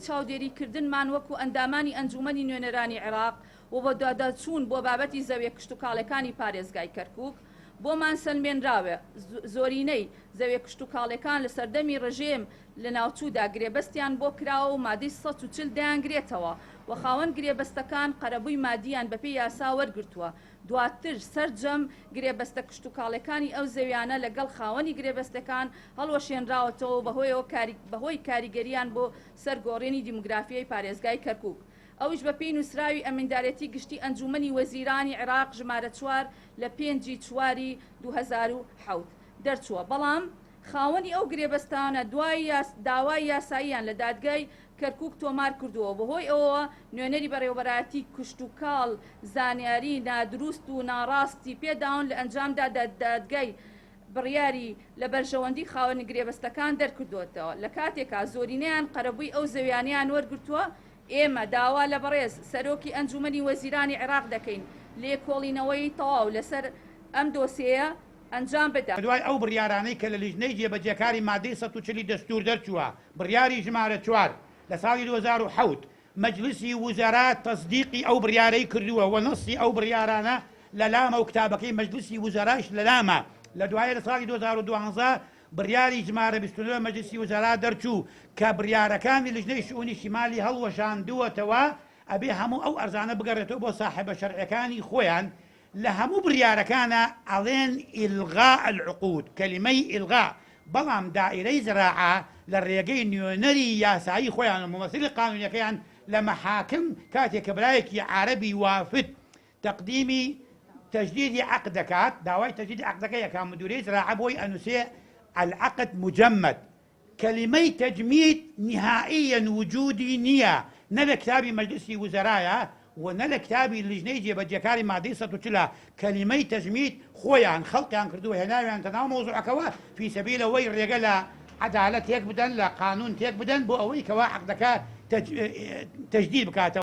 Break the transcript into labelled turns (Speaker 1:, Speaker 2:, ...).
Speaker 1: چاودێریکردنمان وەکو ئەندامانی ئەنجوومەنی نوێنەرانی عێراق و بەدواداچوون بۆ بابەتی زەویە کشتوکاڵیەکانی پارێزگای کەرکوک، بۆمان سەلمێنراوە زۆرینەی زەویە کشتوکاڵیەکان لە سەردەمی ڕژێم لەناوچوودا گرێبەستیان بۆ کراوە و مادەی 140 دەیانگرێتەوە و خاوەن گرێبەستەکان قەرەبووی مادییان بەپێی یاسا وەرگرتووە. دواتر سەرجەم گرێبەستە کشتوکاڵیەکانی ئەو زەویانە لەگەڵ خاوەنی گرێبەستەکان هەڵوەشێنراوەتەوە و بەهۆیەوە بەهۆی کاریگەرییان بۆ سەر گۆڕینی دیموگرافیای پارێزگای کەرکوک ئەویش بەپێی نووسراوی ئەمیندارێتی گشتی ئەنجوومەنی وەزیرانی عێراق ژمارە چوار لە پێنج ی چواری 2007 دەرچووە، بەڵام خاوەنی ئەو گرێبەستانە دوای داوای یاساییان لە دادگای کەرکوک تۆمار کردووە و بەهۆی ئەوەوە نوێنەری بەڕێوەبەرایەتی کشتوکاڵ زانیاری نادروست و ناڕاستی پێداون لە ئەنجامدا دادگای بڕیاری لە بەرژەوەندی خاوەنی گرێبەستەکان دەرکردووەتەوە لە کاتێکا زۆرینەیان قەرەبووی ئەو زەویانەیان وەرگرتووە ئێمە داوا لە بەڕێز سەرۆکی ئەنجوومەنی وەزیرانی عێراق دەکەین لێکۆڵینەوەی تەواو لەسەر ئەم دۆسێیە ئەنجام بدات.
Speaker 2: دوای ئەو بڕیارانەی کە لە لیژنەی جێبەجێکاری مادەی 140 ی دەستوور دەرچووە، بڕیاری ژمارە چوار لە ساڵی 2007، مەجلسی وزەرا تەسدیقی ئەو بڕیارەی کردووە و نەسی ئەو بڕیارانە لەلامە و کتابەکەی مەجلسی وزەرایش لەلامە، لە دوایە لە ساڵی 2012 بڕیاری ژمارە 29 مەجلسی وزەرا دەرچوو کە بڕیارەکانی لیژنەی شئونی شیمالی هەڵوەشاندووەتەوە، ئەبێ هەموو ئەو ئەرزانە بگەڕێتەوە بۆ ساحێبە شەرعیەکانی خۆیان، لە هەموو بڕیارەکانا ئەڵێن الغاء العقود، کەلیمەی الغاء، بەڵام دائیرەی زراعە لە ڕێگەی نوێنەری یاسایی خۆیان و ممثلی قانونیەکەیان لە محاکم کاتێک کە برایەکی عارەبی وافد تەقدیمی تجدیدی عقد دەکات داوای تجدیدی عقدەکەی ئەکا مدیریەی زراعە بۆی ئەنوسێ العقد مجمد کەلیمەی تەجمید نیهائیەن وجودی نیە نە لە کتابی مەجلسی وزەرایە و نە لە کتابی لیژنەی جێبەجێکاری مادەی 140 کەلیمەی تەجمید خۆیان خەڵقیان کردووە هێناویانتە ناو مەوزوعەکەوە فی سەبیل ئەوەی ڕێگە لە عەدالەت تێک بدەن لە قانون تێک بدەن بۆ ئەوەی کەوا عەقدەکە تەجدید بکاتەوە.